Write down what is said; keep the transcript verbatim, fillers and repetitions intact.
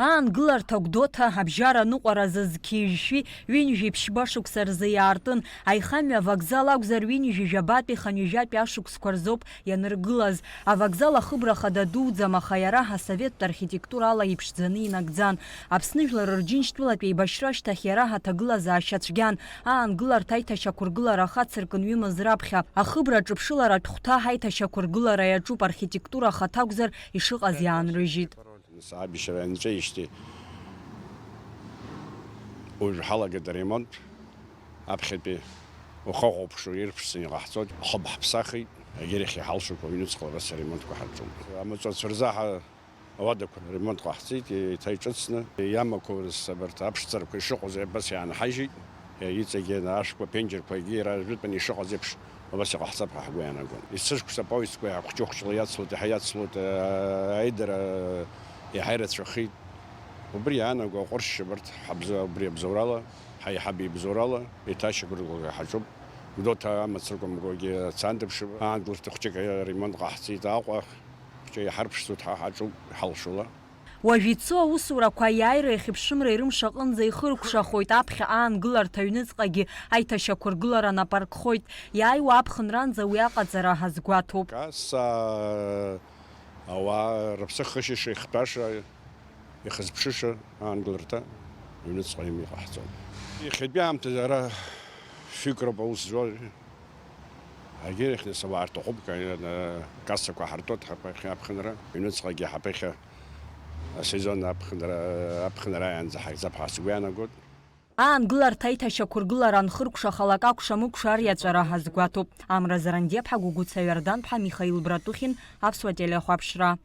Аангыларҭа Гәдоуҭа абжьара аныҟәара азы зқьи жәшәи ҩынҩажәи ԥшьба шықәса рзы иаартын. Аихамҩа авокзал акәзар, ҩынҩажәи жәабатәи хынҩажәатәи ашықәсқәа рзоуп ианыргылаз. Авокзал ахыбра хада дуӡӡам, аха иара асоветтә архитектурала иԥшӡаны инагӡан. Аԥсны жәлар Рџьынџьтәылатә еибашьра ашьҭахь иара аҭагылазаашьа цәгьан. Аангыларҭа аиҭашьақәыргылара ахацыркын ҩымыз раԥхьа. Ахыбра аҿыԥшыларатә хәҭа аиҭашьақәыргылара иаҿуп, архитектура ахаҭа акәзар, ишыҟаз иаанрыжьит. Сабишьра ианҵәеижьҭеи уажә ҳалагеит аремонт. Аԥхьатәи ухахәаԥшуа ирԥшӡаны иҟаҳҵоит. Хыб ҳаԥсахит, егьырахь иҳалшақәа аҩнуҵҟала абас аремонтқәа ҳарҿуп. Амаҵуцәа рзы ҳа-, ауадақәа ремонт ҟаҳҵеит, еиҭа иҿыцны, иамақәоу рзы абарҭ аԥшӡарақәа ишыҟоу абас иаанҳажьит. Иҵегьы ашәқәа, аԥенџьырқәагьы иара жәытәан ишыҟаз еиԥш, убас иҟаҳҵап ҳәа ҳгәы иаанагон. Есышықәса апоездқәа иаҳа хәҷы-хәҷла иацлоит, иаҳа иацлоит, аидара иаҳа ирацәахеит. Убри иаанаго аҟәыршьшьы абарҭ ҳабза-, убри абзоурала, ҳаиҳаб ибзоурала, еиҭашьақәыргылга ҳаҿуп. Гәдоуҭа амацрыкәымгогьы цандыԥшып, аангыларҭа хәҷык аремонт ҟаҳҵеит, Аҟәа хәҷы иҳарԥшӡоит, ҳа ҳаҿуп, иҳалшола. Уажә ицо аусурақәа аиааира иахьыԥшымра ирымш аҟынӡа ихыркәшахоит, аԥхьа аангыларҭа аҩныҵҟагьы аиҭашьақәыргылара нап аркхоит. Иааиуа аԥхынранӡа уи аҟаҵара азгәаҭоуп. Касса ауаа рыԥсы хышьаша, ихтәаша, ихызԥшыша аангыларҭа аҩныҵҟа имҩа иҟаҳҵон. Иахьатәи аамҭазы ара фҩык роуп аус зуа. Егьырахь нас ауаа рҭахуп, кассақәа ҳартуеит ҳаԥхьа аԥхынра, аҩныҵҟагьы ҳаԥхьа асезон аԥхынра, аԥхынра аанӡа ҳаигӡап ҳәа сгәы иаанагоит. Аангыларҭа аиҭашьақәыргылара анхыркәшахалак акәша-мыкәша ариаҵәара азгәаҭоуп. Амра Зарандиаԥҳа, Гәыгәыца Иорданԥҳа, Михаил Братухин, Аԥсуа телехәаԥшра.